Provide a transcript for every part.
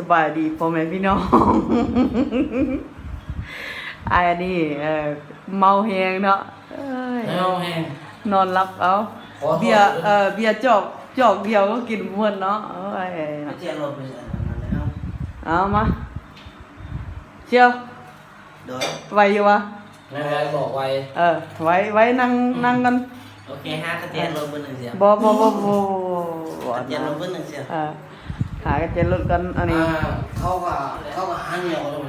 ສະບາຍດີພໍ່ແມ່ພີ່ນ້ອງ ອ້າຍອັນນີ້ ເອີ ເມົາແຮງເນາະ ເອີຍ ເມົາແຮງ ນອນຫຼັບເອົາ ຂໍໂທດ ເບຍ ເອີ ເບຍຈອກ ຈອກດຽວກໍກິນບໍ່ໝົດເນາະ ໂອ້ຍ ກະເຈລົດໄປໃສແລ້ວ ເອົາມາ ສ່ຽວ ໂດຍ ໄຫວຢູ່ວະ? ໄຫວ ບອກໄຫວ ເອີ ໄຫວ ໄຫວ ນັ່ງ ອືມ ນັ່ງກັນ ໂອເຄ ຫາກະແຈລົດເບິ່ງໜຶ່ງສ່ຽວ ບໍ່ ບໍ່ ບໍ່ ບໍ່ ກະແຈລົດເບິ່ງໜຶ່ງສ່ຽວ ເອີ ຫາກະແຈລົດກັນ ອັນນີ້ ອ່າ ເຂົາກະ ເຂົາກະຫາງຽວແລ້ວ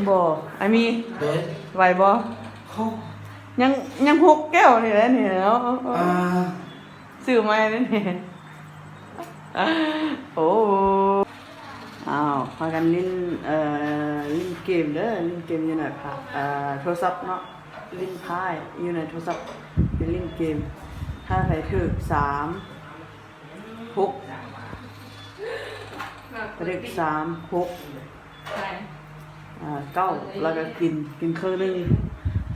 ບໍ່ ອ້າຍມີ ໂດຍ ໄຫວບໍ່? ໂອ້ ຍັງ ຍັງຫົກແກ້ວນີ້ແຫຼະນີ້ເນາະ ອ່າ ຊື້ໃໝ່ເດ້ນີ້ ໂອ້ ອ້າວ ພາກັນຫຼິ້ນ ເອີ ຫຼິ້ນເກມເດີ ຫຼິ້ນເກມຢູ່ໃນ ເອີ ໂທລະສັບເນາະ ຫຼິ້ນໄພຢູ່ໃນໂທລະສັບ ໄປຫຼິ້ນເກມ ຖ້າໃຜຖືກສາມ ຫົກ ເລກສາມ ຫົກ ອ່າ ເກົ້າ ແລ້ວກໍກິນ ກິນເຄິ່ງໜຶ່ງ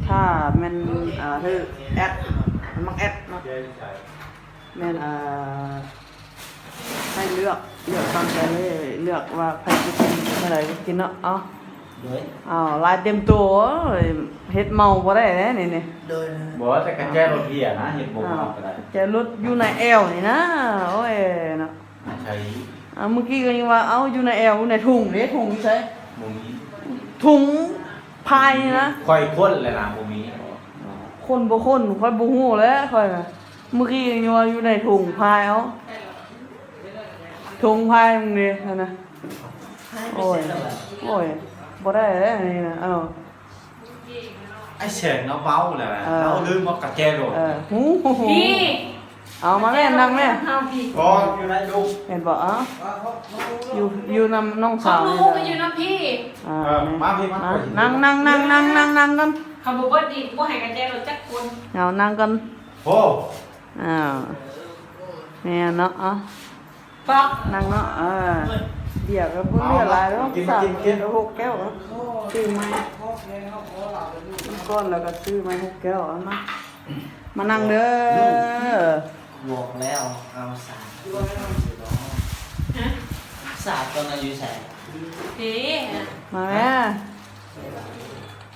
ຖ້າແມ່ນ ອ່າ ຖືກແອັດ ມັກແອັດເນາະ ແມ່ນ ອ່າ ໃຫ້ເລືອກ ເລືອກຕາມໃຈເລີຍ ເລືອກວ່າໃຜຊິກິນເທົ່າໃດກໍກິນເນາະ ເອົາ ໂດຍ ເອົາ ລາຍເຕັມໂຕ ໂອ້ຍ ເຮັດເມົາບໍ່ໄດ້ເດ້ນີ້ ນີ້ ໂດຍ ບໍ່ ແຕ່ກະແຈລົດເບຍນະ ເຮັດບໍ່ເມົາກໍໄດ້ ກະແຈລົດຢູ່ໃນແອວນີ້ນະ ໂອ້ຍເນາະ ໃສ ອ່າ ມື້ກີ້ກໍຍັງວ່າ ເອົ້າ ຢູ່ໃນແອວ ໃນຖົງເດ້ ຖົງຢູ່ໃສ? ບໍ່ມີ ຖົງພາຍນີ້ນະ ຂ້ອຍຄົ້ນແລ້ວນະ ບໍ່ມີ ຄົ້ນບໍ່ຄົ້ນ ຂ້ອຍບໍ່ຮູ້ແຫຼະ ຂ້ອຍນະ ມື້ກີ້ຍັງວ່າຢູ່ໃນຖົງພາຍ ເອົ້າ ຖົງພາຍມຶງເດ້ຫັ້ນນະ ໂອ້ຍ ໂອ້ຍ ບໍ່ໄດ້ແລ້ວນີ້ນະ ເອົ້າ ໄອ້ແສນລາວເມົາແລ້ວນະ ເອີ ລາວລືມເອົາກະແຈລົດ ເອີ ຫູ ເອົາມາແມ່ ນັ່ງແມ່ ເຮົາພີ້ ບໍ່ ຢູ່ໃນລູກ ເຫັນບໍ່ ເອົ້າ ຢູ່ ຢູ່ນຳນ້ອງສາວນີ້ແຫຼະ ຢູ່ນຳພີ້ ອ່າ ເອີ ມາພີ້ ມາ ມາ ນັ່ງ ນັ່ງ ນັ່ງ ນັ່ງ ນັ່ງ ນັ່ງກ່ອນ ຄັນບໍ່ເບິດນີ້ບໍ່ໃຫ້ກະແຈລົດຈັກຄົນ ເອົາ ນັ່ງກ່ອນ ໂອ້ ອ້າວ ແມ່ນເນາະ ເອົ້າ ປັກ ນັ່ງເນາະ ເອີ ເບຍກໍບໍ່ເຫຼືອຫຼາຍດອກ ສາມ ຫົກແກ້ວ ຊື້ໃໝ່ ກ່ອນແລ້ວກໍຊື້ໃໝ່ຫົກແກ້ວ ເອົາມາ ມານັ່ງເດີ ບອກແລ້ວ ເອົາສາດ ຮະ ສາດຕອນນັ້ນຢູ່ໃສ? ເດ້ ມາແມ່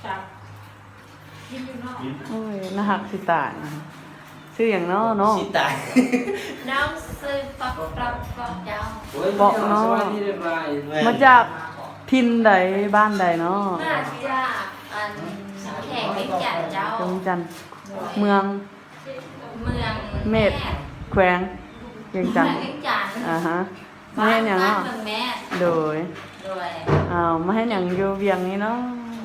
ສາດ ໂອ້ຍ ໜ້າຮັກຊິຕາຍ ຊື່ຫຍັງເນາະນ້ອງ? ຊິຕາຍ ນ້ອງຊື່ປອກ ປອກ ປອກ ເຈົ້າ ໂອ້ຍ ປອກເນາະ ສະບາຍດີ ມາຈາກຖິ່ນໃດ ບ້ານໃດເນາະ? ມາຈາກ ອັນ ແຂວງວຽງຈັນເຈົ້າ ວຽງຈັນ ເມືອງ ເມືອງ ເມດ ແຂວງວຽງຈັນ ແຂວງວຽງຈັນ ອາຮະ ມາເຮັດຫຍັງເນາະ? ໂດຍ ໂດຍ ອ້າວ ມາເຮັດຫຍັງຢູ່ວຽງນີ້ເນາະ?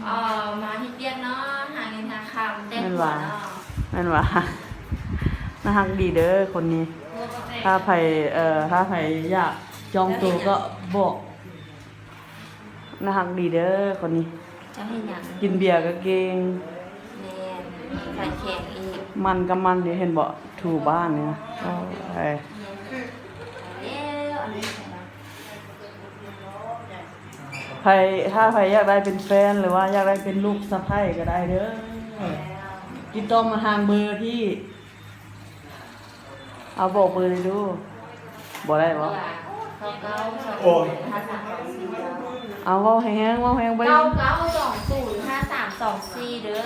ເອີ ມາເຮັດວຽກເນາະ ຫາເງິນຫາຄຳ ແຕ່ງຕົວເນາະ ແມ່ນຫວາ? ໜ້າຮັກດີເດີຄົນນີ້ ຖ້າໃຜ ເອີ ຖ້າໃຜຢາກຈອງໂຕກໍບອກ ໜ້າຮັກດີເດີຄົນນີ້ ເຈົ້າເຮັດຫຍັງ? ກິນເບຍກໍເກັ່ງ ແມ່ນ ຂາຍແຂງອີກ ມັນກໍມັນເດ້ ເຫັນບໍ່? ຖູບ້ານນີ້ນະ ໂອ້ຍ ໃຜ ຖ້າໃຜຢາກໄດ້ເປັນແຟນ ຫຼືວ່າຢາກໄດ້ເປັນລູກສະໃພ້ກໍໄດ້ເດີ ຕິດຕໍ່ມາທາງເບີທີ່ ເອົາ ບອກເບີໄດ້ດູ ບໍ່ໄດ້ບໍ່? ໂອ້ຍ ເອົາ ເວົ້າແຮງໆ ເວົ້າແຮງ ບໍ່ໄດ້ ເກົ້າເກົ້າສອງສູນຫ້າສາມສອງສີ່ ເດີ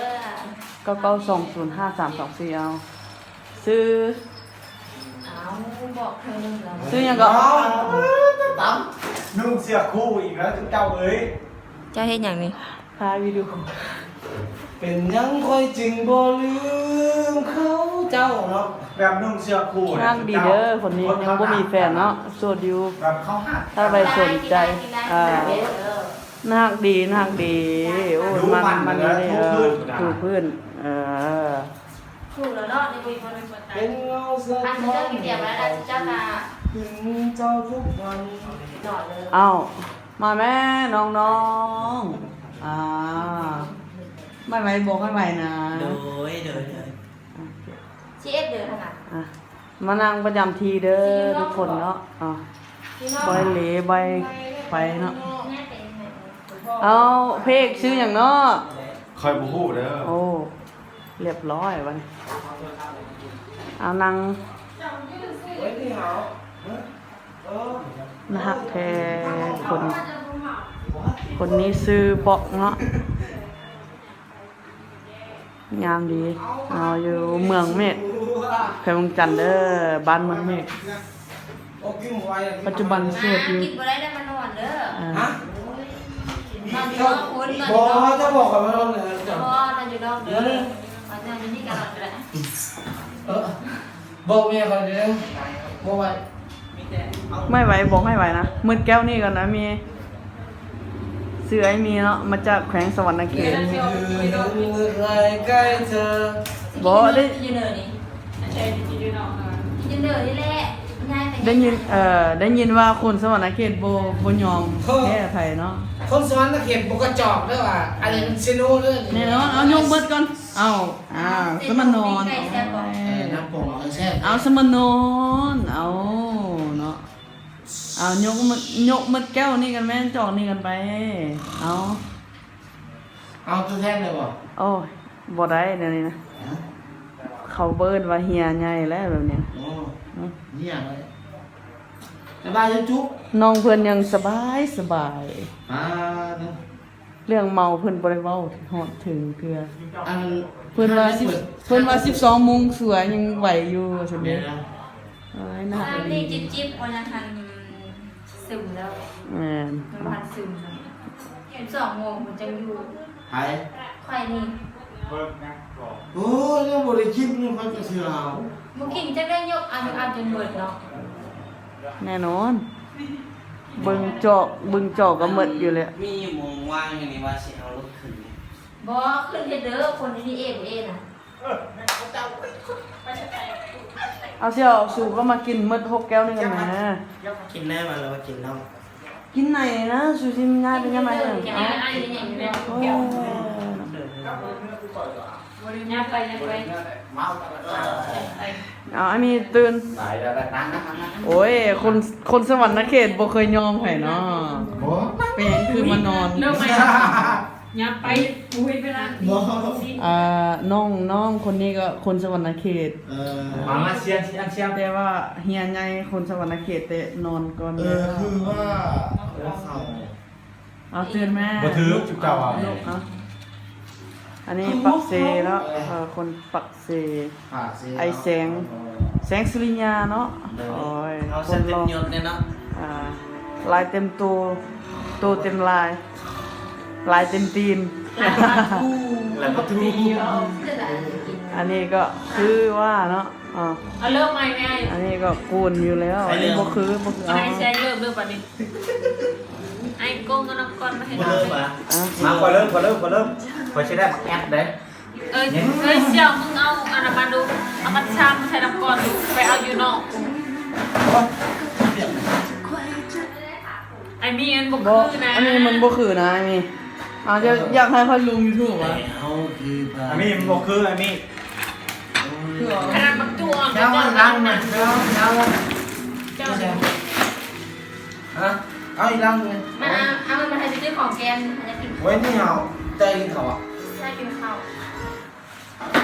ເກົ້າເກົ້າສອງສູນຫ້າສາມສອງສີ່ ເອົາ ຊື່ ເອົາ ບອກເທື່ອໜຶ່ງແລ້ວ ຊື່ຫຍັງເກາະ? ຕຳ ນຸ່ງເສື້ອຄູ່ອີກແລ້ວເຈົ້າເອີຍ ເຈົ້າເຮັດຫຍັງນີ້? ຖ່າຍວິດີໂອ ເປັນຫຍັງຂ້ອຍຈຶ່ງບໍ່ລືມເຂົາເຈົ້າເນາະ ແບບນຸ່ງເສື້ອຄູ່ ໜ້າຮັກດີເດີຄົນນີ້ ຍັງບໍ່ມີແຟນເນາະ ໂສດຢູ່ ແບບເຂົາຮັກ ຖ້າໃຜສົນໃຈ ອ່າ ໜ້າຮັກດີ ໜ້າຮັກດີ ໂອ້ຍ ມັນ ມັນນີ້ ເອີ ຖູພື້ນ ເອີ ຖືກແລ້ວເນາະ ເປັນເງົາສະທ້ອນ ເຈົ້າກໍເຫັນເຈົ້າທຸກວັນ ເອົ້າ ມາແມ່ນ້ອງໆ ອ່າ ໃໝ່ໆ ບອກໃໝ່ໆ ນະ ໂດຍ ໂດຍ ໂດຍ ໂອເຄ ຊິເອັດເດີ ຂະໜາດ ອ່ະ ມານັ່ງປະຈຳທີ່ເດີທຸກຄົນເນາະ ອ່ະ ບ່ອຍເລບ່ອຍໄປເນາະ ເອົາ ເພກຊື່ຫຍັງເນາະ? ຂ້ອຍບໍ່ຮູ້ເດີ ໂອ້ ລຽບຮ້ອຍບັດນີ້ ເອົານັ່ງ ໜ້າຮັກແທ້ຄົນ ຄົນນີ້ຊື່ປອກເນາະ ງາມດີ. ເຮົາຢູ່ເມືອງເມກ ແຂວງວຽງຈັນເດີ ບ້ານເມືອງເມກ. ປັດຈຸບັນໂສດຢູ່. ກິນບໍ່ໄດ້ແລ້ວມານອນເດີ. ເອີ ຮະ? ນອນຢູ່ນອກພຸ້ນ ນອນຢູ່ນອກ. ບໍ່ ເຈົ້າບອກຂ້ອຍມານອນເດີ. ບໍ່ ນອນຢູ່ນອກເດີ. ເອີ ນອນຢູ່ນີ້ກໍນອນກໍໄດ້. ເອີ ບອກເມຍຂ້ອຍເດີ ບໍ່ໄຫວ. ໄມ່ໄຫວ ບອກໄມ່ໄຫວນະ. ມືດແກ້ວນີ້ກ່ອນນະ ມີ ຊື່ອ້າຍມີເນາະ ມາຈາກແຂວງສະຫວັນນະເຂດ. ບໍ່ໄດ້ ຢູ່ເນີນີ້ ຢູ່ເນີນີ້ແຫຼະ ຍ້າຍໄປ ໄດ້ຍິນ ເອີ ໄດ້ຍິນວ່າຄົນສະຫວັນນະເຂດບໍ່ ບໍ່ຍອມແພ້ໃຜເນາະ. ຄົນສະຫວັນນະເຂດບໍ່ກະຈອກເດີວ່າ ອັນນີ້ມັນຊິໂນເດີ. ແນ່ນອນ ເອົາຍົກເບິດກ່ອນ. ເອົາ ອ້າວ ສະມານອນ ເອີ ນ້ຳປອງເອົາແຊບ ເອົາ ສະມານອນ ເອົາເນາະ. ເອົາ ຍົກ ຍົກໝົດແກ້ວນີ້ກັນແມ່ນ ຈອກນີ້ກັນໄປ. ເອົາ ເອົາ ຕົວແທນໄດ້ບໍ່? ໂອ້ຍ ບໍ່ໄດ້ແນວນີ້ນະ. ຮະ? ເຂົາເອີ້ນວ່າເຮຍໃຫຍ່ແລ້ວແບບນີ້. ໂອ້ ອືມ ເຮຍເລີຍ. ສະບາຍຢູ່ຈຸ ນ້ອງເພິ່ນຍັງສະບາຍ ສະບາຍ. ອ່າ ເລື່ອງເມົາເພິ່ນບໍ່ໄດ້ເວົ້າຮອດເຖິງເທື່ອ. ອັນ ເພິ່ນວ່າສິບ ເພິ່ນວ່າສິບສອງໂມງສວຍຍັງໄຫວຢູ່ວ່າຊັ້ນເດ້. ເອີຍ ໜ້າ ອັນນີ້ຈິບໆ ໂອນຍັງທັນຊຶມແລ້ວ. ແມ່ນ ມັນທັນຊຶມ. ສິບສອງໂມງມັນຈັ່ງຢູ່. ໃຜ? ຂ້ອຍນີ້. ໂອ້ຍ ຍັງບໍ່ໄດ້ກິນ ຂ້ອຍກະຊິເອົາ. ບໍ່ກິນຈັກໄດ້ ຍົກ ເອົາ ຍົກ ເອົາຈົນເບິດເນາະ. ແນ່ນອນ ເບິ່ງຈອກ ເບິ່ງຈອກກໍໝົດຢູ່ແລ້ວ. ມີໝ່ອງວ່າງຢູ່ນີ້ວ່າຊິເອົາລົດຂຶ້ນນີ້. ບໍ່ ຂຶ້ນເຮັດເດີ ຄົນນີ້ເອບໍ່ເອນະ. ເອົາ ຊິເອົາ ສູກໍມາກິນໝົດຫົກແກ້ວນີ້ກັນນະ. ກິນໄດ້ມາແລ້ວວ່າກິນເຫຼົ້າ. ກິນໄໜນະ ຊູຊິມີຍາດເປັນຍາດມາເດີ. ເອົາ ເອົາ ອັນນີ້ຕື່ນ. ໂອ້ຍ ຄົນ ຄົນສະຫວັນນະເຂດບໍ່ເຄີຍຍອມໃຜເນາະ. ບໍ່ ເປັນຫຍັງຄືມານອນ. ຍາມໄປ ອຸ້ຍ ເວລາ ບໍ່ ອ່າ ນ້ອງ ນ້ອງຄົນນີ້ກໍຄົນສະຫວັນນະເຂດ. ເອີ ມາ ມາ ຊຽນ ຊຽນ ຊຽນ ແຕ່ວ່າເຮຍໃຫຍ່ຄົນສະຫວັນນະເຂດ ແຕ່ນອນກ່ອນ. ເອີ ແລ້ວ ຄືວ່າ ເຂົາ ເອົາ ຕື່ນແມ່ ບໍ່ຖືກຈຸເຈົ້າ. ເອົາ ອັນນີ້ປາກເຊເນາະ. ເອີ ຄົນປາກເຊ ປາກເຊ ໄອ້ແສງ ເນາະ ແສງສຸລິຍາເນາະ. ໂດຍ ໂອ້ຍ ເອົາ ຄົນຫຼໍ່ ເຕັມຍົດເລີຍເນາະ. ອ່າ ລາຍເຕັມໂຕ ໂຕເຕັມລາຍ ລາຍເຕັມຕີນ. ລາຍປາທູ ລາຍປາທູ. ອັນນີ້ກໍຄືວ່າເນາະ. ອ່າ ເອົາເລີ່ມໃໝ່ແມ່. ອັນນີ້ກໍກູນຢູ່ແລ້ວ. ອັນນີ້ບໍ່ຄື ບໍ່ຄື. ເອົາ ໃຫ້ແຊເລີ່ມເດີບັດນີ້. ໄອ້ກົງກັບນ້ຳກ້ອນມາໃຫ້ ບໍ່ເລີ່ມຫວາ? ອ່ະ ມາ ຂ້ອຍເລີ່ມ ຂ້ອຍເລີ່ມ ຂ້ອຍເລີ່ມ. ຂ້ອຍຊິໄດ້ໝາກແອັດເດ້. ເອີຍ ເອີຍ ສ່ຽວ ມຶງເອົາອັນນັ້ນມາດູ ເອົາບັດຊາມໃສ່ນ້ຳກ້ອນດູ ໄປເອົາຢູ່ນອກ. ໂອ້ຍ ໄອ້ມີມັນບໍ່ຄືນະ ອັນນີ້ມັນບໍ່ຄືນະ ໄອ້ມີ. ອາ ຢາກ ຢາກໃຫ້ຂ້ອຍລົງຢູທູບຫວາ? ອາມີມັນບໍ່ຄື ອາມີ. ຂະໜາດບັກຕູ້ອ່ອນ ເຈົ້າ ເຈົ້າ ເຈົ້າ ເຈົ້າ ຮະ? ເອົາອີກລັງໜຶ່ງ. ມັນເອົາ ເອົາມັນມາໃຫ້ໄປຊື້ຂອງແກນ ຢາກກິນ. ໂອ້ຍ ນີ້ເຮົາ ແຕ່ກິນເຂົ້າອະ ໃຊ່ ກິນເຂົ້າ.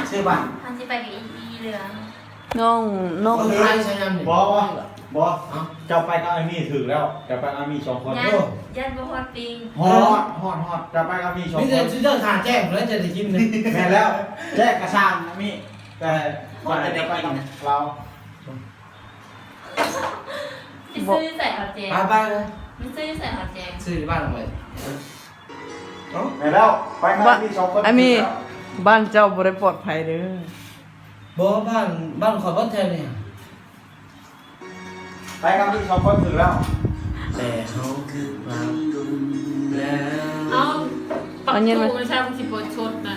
ຊື້ບ້ານ ມັນຊິໄປກັບອີ່ເຫຼືອງ. ນ້ອງ ນ້ອງ ບໍ່ ບໍ່ ບໍ່ ເຈົ້າໄປກັບອາມີຖືກແລ້ວ ເຈົ້າໄປກັບອາມີສອງຄົນ. ຢ້ານ ໂອ້ ຢ້ານບໍ່ຮອດປິງ. ຮອດ ຮອດ ຮອດ ເຈົ້າໄປກັບອາມີສອງຄົນ. ມີແຕ່ຊິເຈົ້າຖ້າແຈ້ງແລ້ວຈະໄດ້ກິນ. ແມ່ນແລ້ວ ແຈ້ງກະຊ່າງອາມີ ແຕ່ ແຕ່ໄປກັບລາວ. ຊິຊື້ໃສ່ເຮົາແຈກ ໄປໆ ເລີຍ. ມັນຊື້ໃສ່ເຮົາແຈກ ຊື້ຢູ່ບ້ານເລີຍ. ເອົ້າ ແມ່ນແລ້ວ ໄປກັບມີສອງຄົນ. ອັນນີ້ ບ້ານເຈົ້າບໍ່ໄດ້ປອດໄພເດີ. ບໍ່ ບ້ານ ບ້ານຂ້ອຍບໍ່ແຖວນີ້. ໄປກັບມີສອງຄົນຖືກແລ້ວ. ແຕ່ເຮົາຄືບາງແລ້ວ. ເອົ້າ ປັກຕູມັນຊ່າງຊິເປີດສົດນະ.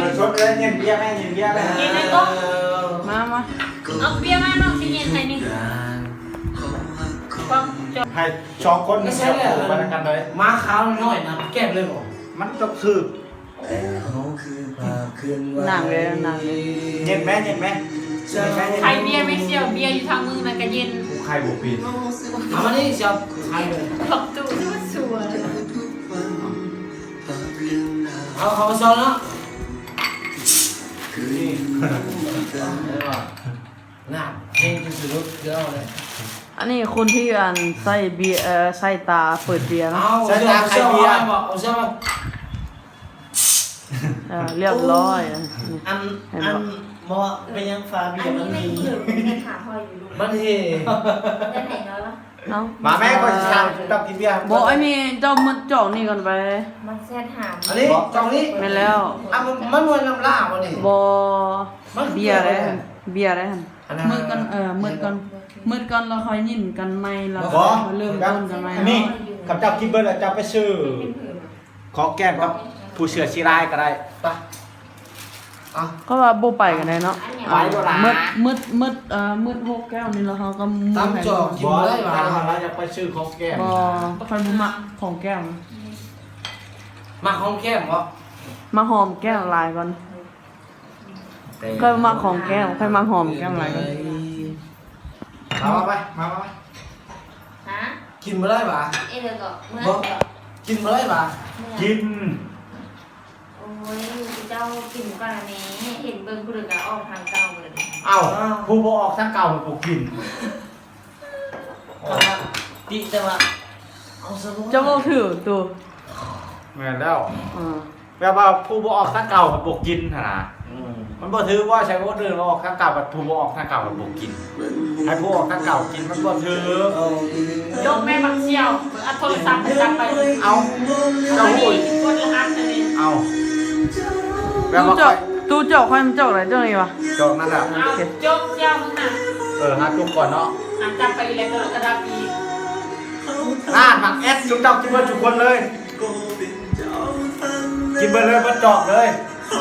ເປີດສົດເລີຍ ເຢັນເບຍແມ່ ເຢັນເບຍແມ່. ເຢັນໃນໂຕະ ມາ ມາ ເອົາເບຍມາ ນ້ອງຊິເຢັນໃຫ້ນີ້. ໃຫ້ສອງຄົນ ໃຫ້ສອງຄົນ ເອົາໄປນຳກັນເລີຍ. ມາຂາວນ້ອຍນະ ແກ້ມເລີຍບໍ່? ມັນຕ້ອງຖືກ. ນັ່ງເລີຍ ນັ່ງເລີຍ. ເຢັນແມ່ ເຢັນແມ່. ໃຫ້ເບຍແມ່ສ່ຽວ ເບຍຢູ່ທາງມຶງນະກະເຢັນ. ກູໄຄບໍ່ເປັນ. ເອົາມານີ້ສ່ຽວ ໃຫ້ເລີຍ. ບັກຕູ້ສວຍ. ເອົາ ເຂົ້າມາຊອງເນາະ. ນີ້ ນະ ເຮັດຢູ່ສະດຸດເດີເອົາເລີຍ. ອັນນີ້ຄົນທີ່ ອັນ ໃສ່ເບຍ ເອີ ໃສ່ຕາເປີດເບຍເນາະ ເອົາ ໃສ່ຕາຂາຍເບຍ ເອົາເຊື່ອມາ ເອີ ລຽບຮ້ອຍ ອັນ ເຫັນບໍ່? ອັນ ບໍ່ເປັນຫຍັງ ຝາເບຍມັນມີ ມັນເຫ ເອົາ ມາແມ່ ຂ້ອຍຊິຖາມເຈົ້າກິນເບຍ ບໍ່ ໄອ້ມີ ເຈົ້າໝົດຈອກນີ້ກ່ອນໄປ ມັນແຊດຫາ ອັນນີ້ ຈອກນີ້ ແມ່ນແລ້ວ ອ່ະ ມັນ ມັນບໍ່ແມ່ນນ້ຳຫຼ້າບໍ່ນີ້ ບໍ່ ມັນເບຍເດ້ ເບຍເດ້ ໝົດກ່ອນ ເອີ ໝົດກ່ອນ ໝົດກ່ອນ ແລ້ວຄ່ອຍຍິນກັນໃໝ່ ແລ້ວ ບໍ່ ຄ່ອຍເລີ່ມຕົ້ນກັນໃໝ່ ອັນນີ້ ເນາະ ຄັນເຈົ້າກິນເບິດແລ້ວ ເຈົ້າໄປຊື້ ຂອງແກ້ມກັບຜູ້ເສື້ອສີລາຍກໍໄດ້ ໄປ ເອົາ ເພາະວ່າບໍ່ໄປກໍໄດ້ເນາະ ໄປໂລດລະ ໝົດ ໝົດ ໝົດ ເອີ ໝົດຫົກແກ້ວນີ້ ແລ້ວເຮົາກໍໝູ່ ຕຳຈອກກິນບໍ່ໄດ້ຫວາ ແຕ່ວ່າລາວຢາກໄປຊື້ຂອງແກ້ມ ບໍ່ ຂ້ອຍບໍ່ມັກຂອງແກ້ມ ມັກຫອມແກ້ມບໍ່ ມັກຫອມແກ້ມຫຼາຍກ່ອນ ຂ້ອຍມັກຫອມແກ້ມ ຂ້ອຍມັກຫອມແກ້ມຫຼາຍກ່ອນ ມາ ມາ ມາ ມາ ຮະ ກິນບໍ່ໄດ້ຫວາ ເອີ ແລ້ວກໍເມື່ອຍ ບໍ່ ກໍ ກິນບໍ່ໄດ້ຫວາ ເມື່ອຍ ກິນ ໂອ້ຍ ເຈົ້າກິນກ່ອນແມ່ ເຫັນເບິ່ງຜູ້ໃດກໍອອກທາງເກົ່າເລີຍ ເອົ້າ ຜູ້ບໍ່ອອກທາງເກົ່າບໍ່ກິນ ຕິແຕ່ວ່າ ເຈົ້າເວົ້າຖືກໂຕ ແມ່ນແລ້ວ ເອີ ແບບວ່າຜູ້ບໍ່ອອກທາງເກົ່າມັນບໍ່ກິນຫັ້ນນະ ອືມ ມັນບໍ່ຖືກວ່າໃຊ້ຄົນອື່ນວ່າອອກທາງເກົ່າ ບັດຜູ້ບໍ່ອອກທາງເກົ່າມັນບໍ່ກິນ ໃຫ້ຜູ້ອອກທາງເກົ່າກິນມັນບໍ່ຖືກ ເອີ ຈົບແມ່ບັກສ່ຽວ ເອົາໂທລະສັບໄປຈັບໄປ ເອົາ ເຈົ້າຮູ້ ກົດລະຫັດອັນນີ້ ເອົາ ແບບວ່າຂ້ອຍ ຕູ້ເຈົ້າ ຕູ້ເຈົ້າຂ້ອຍມັນຈອກໄດ້ ຈອກນີ້ຫວາ ຈອກນັ້ນແຫຼະ ເອົາ ຈົບເຈົ້າມຶງນະ ເອີ ຫາຈຸກກ່ອນເນາະ ຫາຈັບໄປອີກແລ້ວກໍລະກະດັບອີກ ອ່າ ໝາກແອັດ ຊຸມເຈົ້າກິນເບິດທຸກຄົນເລີຍ ກິນເບິດເລີຍ ເບິດຈອກເລີຍ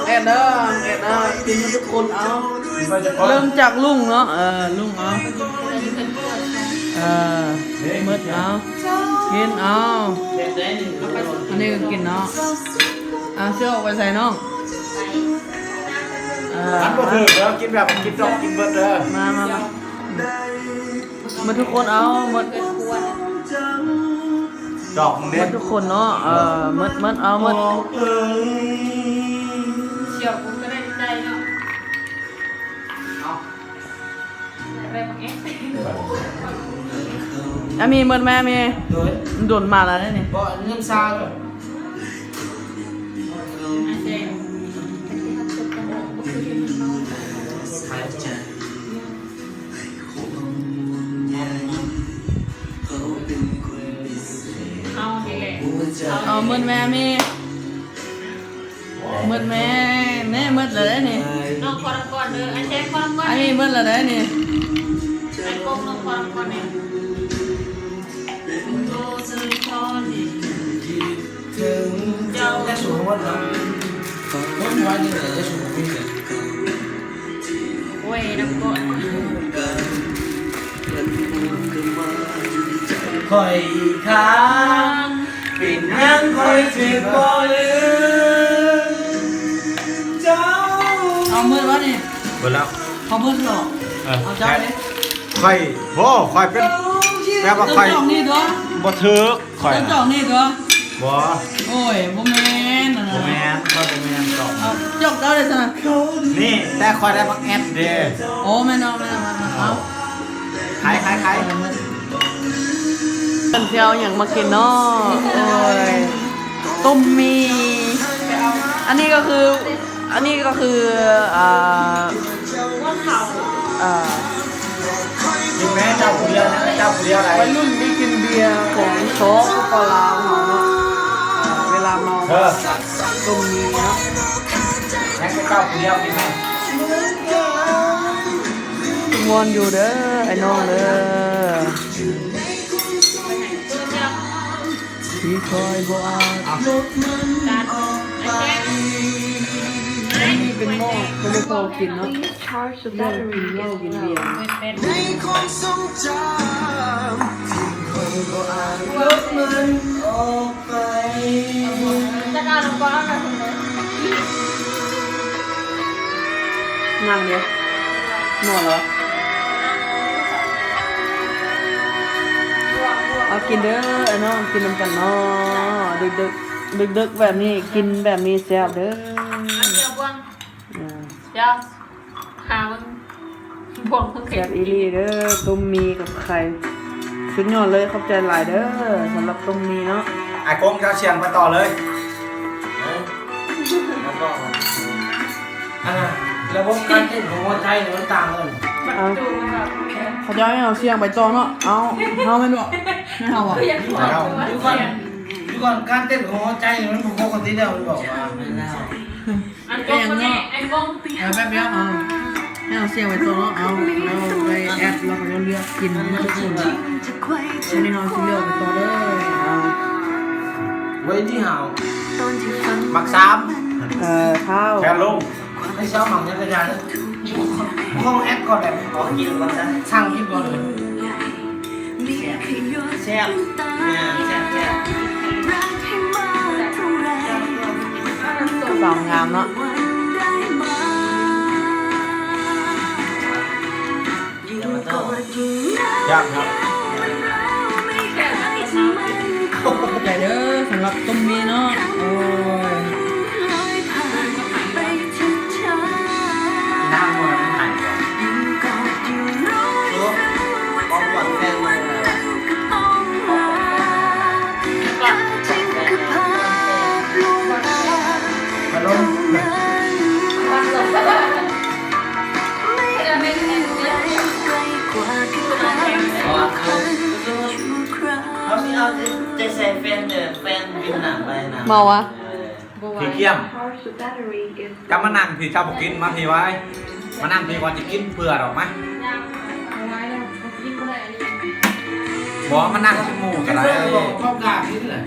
ແອດເດີ ແອດເດີ ກິນເບິດທຸກຄົນເອົາ ກິນເບິດທຸກຄົນ ເລີ່ມຈາກລຸງເນາະ ເອີ ລຸງເອົາ ເອີ ເບິດເອົາ ກິນເອົາ ອັນນີ້ກໍກິນເນາະ ອ່າ ຊິອອກໄປໃສນ້ອງ ເອີ ມັນບໍ່ຖືກເດີ ກິນແບບກິນຈອກກິນເບິດເດີ ມາ ມາ ມາ ເບິດທຸກຄົນເອົາ ເບິດ ດອກເດັດ ເບິດທຸກຄົນເນາະ ເອີ ເບິດ ເບິດ ເອົາ ເບິດ ສຽວກູກໍໄດ້ໃຈເນາະ ເອົາ ໄດ້ບັກແອດ ອາມີ ເບິດແມ່ ອາມີ ໂດຍ ດົນມາແລ້ວເດ້ນີ້ ບໍ່ ເງິນຊາວ ເອົານີ້ແຫຼະ ເອົາ ເອົາເໝິດແມ່ມີ ເໝິດແມ່ ແມ່ເໝິດແລ້ວເດ້ນີ້ ນ້ອງຂໍນຳກ່ອນເດີ ໄອ້ແຊງຂໍນຳກ່ອນ ອັນນີ້ເໝິດແລ້ວເດ້ນີ້ ໄອ້ກົງນ້ອງຂໍນຳກ່ອນນີ້ ເຈົ້າ ແຕ່ສູງໝົດເນາະ ຄົນວ່ານີ້ແຫຼະ ແຕ່ສູງບໍ່ມີເລີຍ ໂອ້ຍ ນຳກ່ອນ ຂ້ອຍຄ້າງ ເປັນຫຍັງຂ້ອຍຈຶ່ງບໍ່ລືມເຈົ້າ ເອົາເໝິດວະນີ້ ເບິດແລ້ວ ເຂົາເບິດເນາະ ເອີ ເອົາເຈົ້າເດ້ ຂ້ອຍ ໂອ້ ຂ້ອຍເປັນ ແບບວ່າຂ້ອຍ ເຈົ້າຈອກນີ້ຕົວະ ບໍ່ຖືກ ຂ້ອຍ ເຈົ້າຈອກນີ້ຕົວະ ບໍ່ ໂອ້ຍ ບໍ່ແມ່ນ ບໍ່ແມ່ນ ຂ້ອຍບໍ່ແມ່ນຈອກ ເອົາ ຈອກເຈົ້າເດ້ຊັ້ນນະ ນີ້ ແຕ່ຂ້ອຍໄດ້ບັກແອັດເດ້ ໂອ້ ແມ່ນເນາະ ແມ່ນເນາະ ແມ່ນເນາະ ເອົາ ຂາຍ ຂາຍ ຂາຍ ເພິ່ນຊິເອົາຫຍັງມາກິນເນາະ ໂອ້ຍ ຕົ້ມໝີ່ ອັນນີ້ກໍຄື ອັນນີ້ກໍຄື ອ່າ ອ່າ ກິນແມ່ເຈົ້າຜູ້ດຽວນະ ເຈົ້າຜູ້ດຽວໃດ ໄວລຸ້ນທີ່ກິນເບຍຂອງ ສປປ ລາວເຮົາເນາະ ເວລາເມົາ ເອີ ຕົ້ມໝີ່ເນາະ ຍັງແຕ່ເຈົ້າຜູ້ດຽວກິນແມ່ ມ່ວນຢູ່ເດີ ໄອ້ນ້ອງເດີ. ທີ່ຂ້ອຍບໍ່ອາດລົບມັນອອກໄປ ອັນນີ້ເປັນໝໍ້ ເພິ່ນບໍ່ພໍກິນເນາະ ເລື່ອງກິນເຫຼົ້າກິນເບຍ ໃນຄວາມຊົງຈຳ ທີ່ຂ້ອຍບໍ່ອາດລົບມັນອອກໄປ. ນັ່ງເດ້ ໝົດແລ້ວ ເອົາກິນເດີ ເອີ ນ້ອງ ກິນນຳກັນເນາະ ດຶກໆ ດຶກໆ ແບບນີ້ ກິນແບບນີ້ແຊບເດີ ເອົາເຈົ້າບວງ ເອີ ເຈົ້າ ຫາເບິ່ງ ບວງເພິ່ນ ແຊບອີ່ຫຼີເດີ ຕົ້ມໝີ່ກັບໄຂ່ ສຸດຍອດເລີຍ ຂອບໃຈຫຼາຍເດີ ສຳລັບຕົງມີເນາະ. ອ້າຍກົງ ເຈົ້າສ່ຽງໄປຕໍ່ເລີຍ. ອັນນ່າ ລະບົບການເຕັ້ນຂອງຫົວໃຈນີ້ມັນຕ່າງກັນ. ເອົາ ເຂົາເຈົ້າໃຫ້ເຮົາສ່ຽງໄປຕໍ່ເນາະ. ເອົາ ເຮົາແມ່ນບໍ່? ແມ່ນເຮົາບໍ່? ຢູ່ກ່ອນ ຢູ່ກ່ອນ ການເຕັ້ນຂອງຫົວໃຈນີ້ມັນບໍ່ປົກກະຕິແລ້ວ ມັນບອກວ່າ ແມ່ນແລ້ວ. ອັນກົງ ເປັນຫຍັງເນາະ? ອັນກົງ ເອົາແປັບດຽວ ເອົາ ໃຫ້ເຮົາສ່ຽງໄປຕໍ່ເນາະ. ເອົາ ເຮົາໄປແອັດ ແລ້ວເຂົາເຈົ້າເລືອກກິນໝົດທຸກຄົນ. ອັນນີ້ເຮົາຊິເລືອກໄປຕໍ່ເດີ. ເອົາ ເວີຍ ນີ້ເຮົາ ໝາກສາມ ເອີ ທ້າວ ແຄນລົງ ໃຫ້ເຈົ້າໝາກຈັກກະຍານ ຫ້ອງແອັດກ່ອນແຫຼະ ຂໍກິນກ່ອນຊະ ສັ່ງກິນກ່ອນເລີຍ. ແຊບ ແຊບ ແຊບ ແຊບ ສາວງາມເນາະ. ຢ້ານເນາະ ຂອບໃຈເດີ ສຳລັບຕົ້ມໝີ່ເນາະ. ໂອ້ຍ ນ້ຳມັນຫາຍກ່ອນ ໂອ້ ຂອງຂວັນແຟນໃໝ່ ເຮົາຊິເອົາໃຈໃສ່ແຟນເດີ ແຟນກິນນ້ຳໄວ້ນະ. ເມົາວະ? ພີ່ກຽມ ເຈົ້າມານັ່ງພີ້ ເຈົ້າບໍ່ກິນ ມາພີ້ໄວ້ ມານັ່ງພີ້ ກ່ອນຈະກິນເຜື່ອດອກມາ. ບໍ່ ມານັ່ງກິນໝູ່ກໍໄດ້ ບໍ່ກ້າກິນແຫຼະ.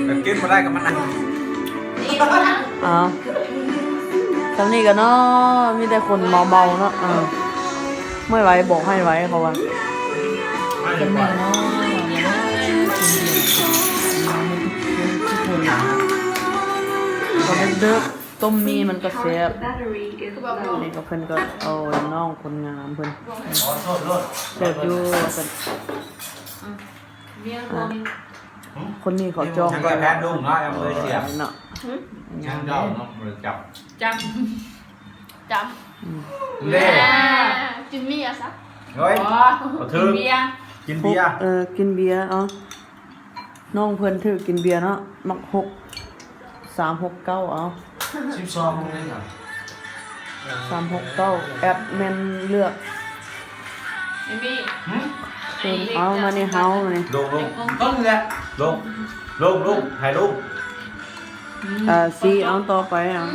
ແບບກິນບໍ່ໄດ້ກໍມານັ່ງ. ອ້າວ ສ່ຳນີ້ກໍເນາະ ມີແຕ່ຄົນເມົາໆເນາະ. ເອີ ເມື່ອຍໄວ ບອກໃຫ້ໄວ ເຂົາວ່າ ສ່ຳນີ້ກໍເນາະ ຕອນເດິກໆ ຕົ້ມໝີ່ມັນກໍແຊບ. ນີ້ກໍເພິ່ນກໍເອົານ້ອງຄົນງາມເພິ່ນ ໂສດຢູ່ວ່າຊັ້ນ. ອ່າ ຄົນນີ້ເຂົາຈອງ ແພດລຸງເນາະ ເອີ ເນາະ ຍັງເຈົ້າເນາະ ບໍ່ໄດ້ຈັບ ຈຳ ຈຳ ເດ້ ອ່າ ຈິມມີ່ເອົາຊະ ເຮີ້ຍ ບໍ່ຖືກ ກິນເບຍ ກິນເບຍ ເອີ ກິນເບຍ ເອົາ ນ້ອງເພິ່ນຖືກກິນເບຍເນາະ ມັກຫົກ ສາມຫົກເກົ້າ ເອົາ ສິບສອງເລີຍ ສາມຫົກເກົ້າ ແອັດມິນເລືອກ ເອມີ ຫືມ ເອົາມານີ້ ເຮົາມານີ້ ລົງ ລົງ ລົງ ລົງ ໃຫ້ລົງ ອ່າ ຊີ້ເອົາຕໍ່ໄປ ເອົາ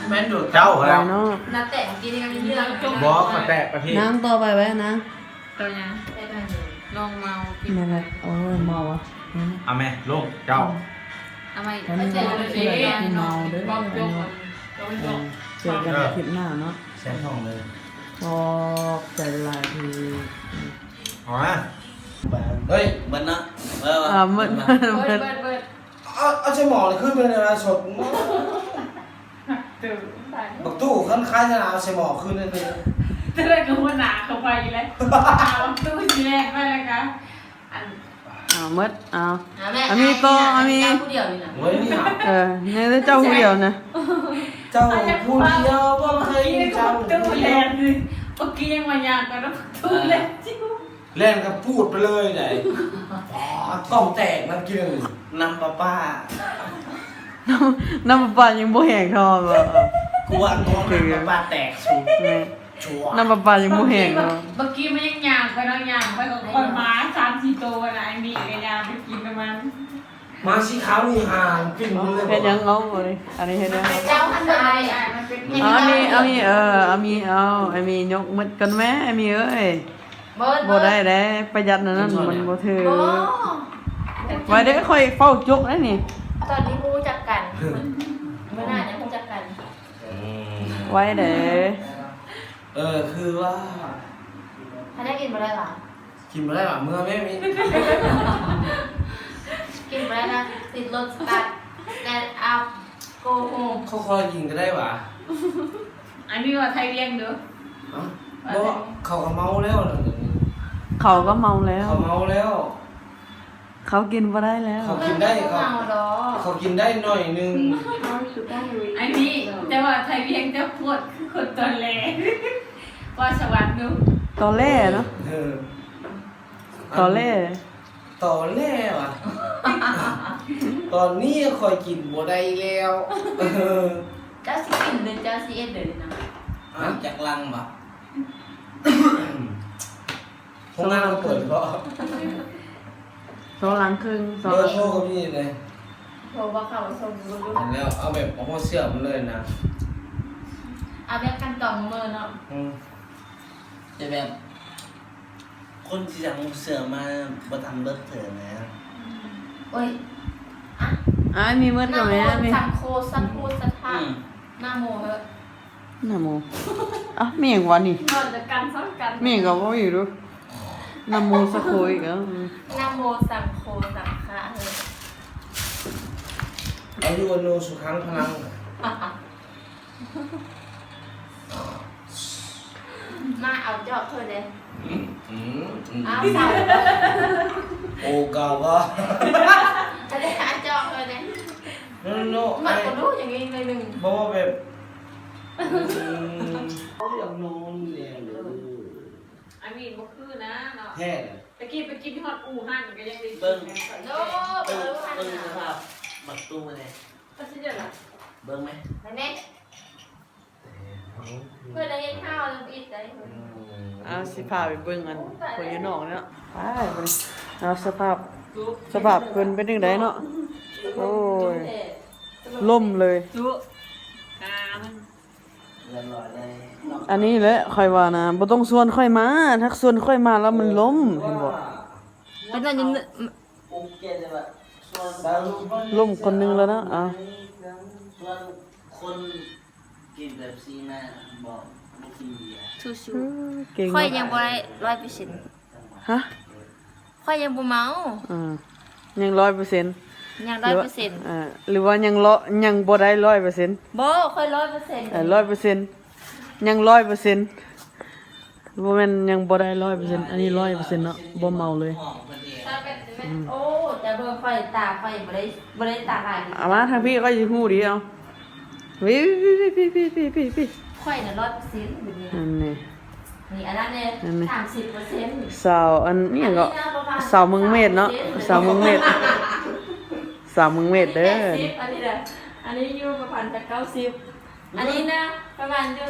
ແມ່ນຢູ່ ເຈົ້າແລ້ວ ໄປເນາະ ນັບແຕ່ກີ້ນີ້ກໍມີເລື່ອງ ບໍ່ ມາແຕະປະເທດ ນາງຕໍ່ໄປໄວ້ນາງ ໂຕຫຍັງ ນ້ອງເມົາ ແມ່ນແຫຼະ ໂອ້ຍ ເມົາອະ ເອົາແມ່ ລົງ ເຈົ້າ ເອົາໃໝ່ ອັນນີ້ ເມົາເດີ ເຈີກັນຄລິບໜ້າເນາະ ແຊນທອງເລີຍ ຂອບໃຈຫຼາຍທີ່ ເອົາມາ ເຮີ້ຍ ເບິດເນາະ ເອີ ເບິດ ເບິດ ເບິດ ເອົາ ເອົາໃສ່ໝໍ້ຂຶ້ນໄປໃນລາຍສົດ ບັກຕູ້ຄັນຂາຍຊະນະ ເອົາໃສ່ໝໍ້ຄືນນັ້ນເລີຍ ຈະໄດ້ກັບຫົວໜ້າເຂົ້າໄປອີກແລ້ວ ບັກຕູ້ຊິແລ່ນໄປແລ້ວກະ ອັນ ເອົາໝົດ ເອົາ ອາມີຕໍ່ ອາມີ ເຈົ້າຜູ້ດຽວນີ້ນະ ໂອ້ຍ ນີ້ຫາ ເອີ ຍັງແຕ່ເຈົ້າຜູ້ດຽວນະ ເຈົ້າຜູ້ດຽວບໍ່ເຄີຍມີເຈົ້າ ບັກຕູ້ແລ່ນ ບັກກີ້ຍັງວ່າຍ່າງກັນ ບັກຕູ້ແລ່ນ ແລ່ນກະປູດໄປເລີຍໃດ ປາດ ຕ້ອງແຕກນຳກິນ ນ້ຳປະປາ ນ້ຳ ນ້ຳປະປາຍັງບໍ່ແຫ້ງເທົ່າ ເອີ ເອີ ກວນຂອງນ້ຳປະປາແຕກສູງ ແມ່ນ ນ້ຳປະປາຍັງບໍ່ແຫ້ງເນາະ ບັກກີ້ມັນຍັງຍ່າງໄປເນາະ ຍ່າງໄປກໍຄ່ອຍມາ ສາມສີ່ໂຕນະ ໄອ້ມີກະຍ່າງໄປກິນນຳມັນ ໝາສີຂາວນີ້ຫາງປິ່ນເລີຍ ເຮັດຫຍັງເອົາອັນນີ້ ອັນນີ້ເຮັດຫຍັງ ເຈົ້າຫັ້ນນາຍ ເອົາອັນນີ້ ເອົານີ້ ເອີ ເອົາມີ ເອົາ ໄອ້ມີຍົກໝົດກ່ອນແມ້ ໄອ້ມີເອີຍ ບໍ່ ບໍ່ໄດ້ເດ້ ປະຢັດນັ້ນ ມັນບໍ່ຖືກ ບໍ່ ໄວ້ເດ້ ຂ້ອຍເຝົ້າຈົກໄດ້ນີ້ ຕອນນີ້ຮູ້ຈັກກັນ ມື້ໜ້າຈະຮູ້ຈັກກັນ ອືມ ໄວ້ເດ້ ເອີ ຄືວ່າ ຖ້າໄດ້ກິນບໍ່ໄດ້ຫວາ ກິນບໍ່ໄດ້ຫວາ ເມືອແມ່ມີ ກິນບໍ່ໄດ້ນະ ຕິດລົດ ສະຕາດ ແລນອັບ ໂກໂຮມ ຄ່ອຍໆກິນກໍໄດ້ຫວາ ອັນນີ້ວ່າໄທວຽງເດີ ເອົ້າ ບໍ່ ເຂົາກໍເມົາແລ້ວ ເຂົາກໍເມົາແລ້ວ ເຂົາເມົາແລ້ວ ເຂົາກິນບໍ່ໄດ້ແລ້ວ ເຂົາກິນໄດ້ ເຂົາ ເຂົາກິນໄດ້ໜ້ອຍໜຶ່ງ ອັນນີ້ ແຕ່ວ່າໄທວຽງເຈົ້າໂພດຄືຄົນຕອນແລ ວ່າສະຫວັດດູ ຕອແຫຼເນາະ ເອີ ຕອແຫຼ ຕອແຫຼຫວາ ຕອນນີ້ຂ້ອຍກິນບໍ່ໄດ້ແລ້ວ ເຈົ້າຊິກິນເດີ ເຈົ້າຊິເຮັດເດີນະ ຮະ ຈັກລັງຫວາ ໂຮງງານເຂົາເປີດບໍ່? ສອງຫຼັງເຄິ່ງ ສອງຫຼັງເຄິ່ງ ເບີໂທກໍມີເລີຍ ໂທບໍ່ເຂົ້າສົ່ງບໍ່ຮູ້ ແລ້ວເອົາແບບເອົາຫົວເສື້ອມາເລີຍນະ ເອົາແບບຂັ້ນຕອນເມີເນາະ ອືມ ຈະແບບ ຄົນຊິສັ່ງເສື້ອມາບໍ່ທັນເບິດເທື່ອນະ ອືມ ໂອ້ຍ ອ່ະ ອ່າ ມີເມີດກໍແມ່ນ ນະໂມ ມີ ສັງໂຄ ສັກໂຄ ສັດທາ ອືມ ນະໂມເອີ ນະໂມ ອ່ະ ແມ່ນຫຍັງຫວານີ້ ນອນຈະກັນຊ້ຳກັນ ແມ່ນກໍເວົ້າຢູ່ດູ ນະໂມສັກໂຄອີກ ເອີ ນະໂມສັງໂຄສັງຄະ ເອີ ອາຍຸວັນໂນສຸຂັງພະລັງ ມາເອົາຈອກເພິ່ນເດ້ ອືມ ອືມ ອືມ ເອົາ ເອົາ ໂອກາວະ ຈະໄດ້ຫາຈອກເພິ່ນເດ້ ໂນ ໂນ ມັນກໍດູຢ່າງນີ້ໜ້ອຍໜຶ່ງ ບໍ່ວ່າແບບ ອືມ ເຂົາຢາກນອນແລ້ວເດີ ອັນນີ້ບໍ່ຄືນະເນາະ ແທ້ ຕະກີ້ໄປກິນຮອດອູ່ຮັ່ນກໍຍັງໄດ້ກິນ ເບິ່ງ ເບິ່ງ ເບິ່ງສະພາບບັກຕູແດ່ ເບິ່ງແມ ເບິ່ງແມ ເພິ່ນໄດ້ເຮັດຂ້າວແລ້ວອີກໄດ໋ ອືມ ອ່າ ຊິພາໄປເບິ່ງອັນ ໂອ້ຍ ເພິ່ນຢູ່ນອກເນາະ ໄປບັດນີ້ ເອົາສະພາບ ສະພາບເພິ່ນເປັນຈັ່ງໃດເນາະ ໂອ້ຍ ລົ້ມເລີຍ ຈຸ ກາມັນ ອັນນີ້ແຫຼະຂ້ອຍວ່ານະ ບໍ່ຕ້ອງຊວນຂ້ອຍມາ ຖ້າຊວນຂ້ອຍມາແລ້ວມັນລົ້ມ ເຫັນບໍ່ ເປັນອັນນີ້ ລົ້ມຄົນໜຶ່ງແລ້ວເນາະ ເອົາ ຊວນຄົນ ກິນເປັບຊີນະ ບໍ່ ບໍ່ກິນເບຍ ສູ້ໆ ເອີ ເກັ່ງເນາະ ຂ້ອຍຍັງບໍ່ໄດ້ຮ້ອຍເປີເຊັນ ຮະ ຂ້ອຍຍັງບໍ່ເມົາ ອືມ ຍັງຮ້ອຍເປີເຊັນ ຍັງຮ້ອຍເປີເຊັນ ເອີ ຫຼືວ່າຍັງລະ ຍັງບໍ່ໄດ້ຮ້ອຍເປີເຊັນ ບໍ່ ຂ້ອຍຮ້ອຍເປີເຊັນ ເອີ ຮ້ອຍເປີເຊັນ ຍັງຮ້ອຍເປີເຊັນ ບໍ່ແມ່ນຍັງບໍ່ໄດ້ຮ້ອຍເປີເຊັນ ອັນນີ້ຮ້ອຍເປີເຊັນເນາະ ບໍ່ເມົາເລີຍ ອືມ ໂອ້ ຈະເບິ່ງຂ້ອຍ ຕາຂ້ອຍບໍ່ໄດ້ ບໍ່ໄດ້ຕາຫຼາຍ ເອົາມາທາງພີ້ ຂ້ອຍຊິຮູ້ດີ ເອົາ ວິ ວິ ວິ ວິ ວິ ວິ ວິ ຂ້ອຍນະຮ້ອຍເປີເຊັນ ແບບນີ້ນະ ອັນນີ້ ນີ້ ອັນນັ້ນເດ້ ອັນນີ້ ສາມສິບເປີເຊັນ ສາວ ອັນ ອີ່ຫຍັງເກາະ ອັນນີ້ນະ ປະມານ ສາວເມືອງເມດເນາະ ສາມສິບເປີເຊັນ ສາວເມືອງເມດ ສາວເມືອງເມດເດີ ອັນນີ້ແປດສິບ ອັນນີ້ແຫຼະ ອັນນີ້ຢູ່ປະມານຈັກເກົ້າສິບ ອັນນີ້ນະ ປະມານຢູ່